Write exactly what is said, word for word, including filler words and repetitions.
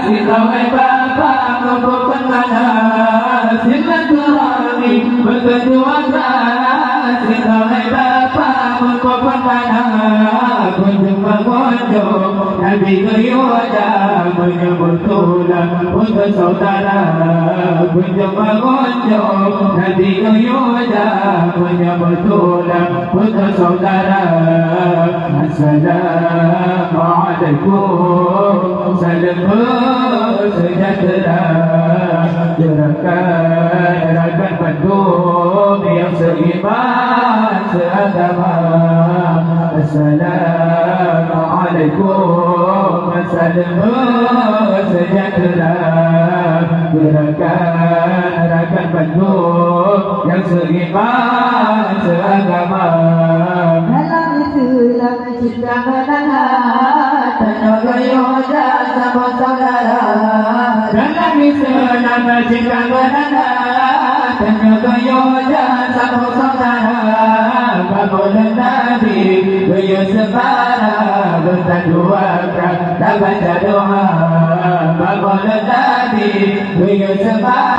Sitawe Bapa meupeupeuntana silaturahmi, beukeudua ka sitawe Bapa meupeupeuntana. Kunjong meungunjong Nabi geuyue jak meunyoe beutulah untuk saudara. Kunjong meungunjong Nabi geuyue jak meunyoe beutulah untuk saudara. Assalamualaikum, salam sejahtera. Rakan-rakan bandum nyang seiman seagama. Assalamualaikum, salam sejahtera. Rakan-rakan bandum nyang seiman seagama. Dalam Islam cinta meunana, tanyoe geuyue jak saboh saudara. Dalam Islam cinta meunana, tanyoe geuyue jak saboh saudara. Bak buleuen Nabi geuyue seupara, beutadoa ka tabaca doa. Bak buleuen Nabi geuyue seupara.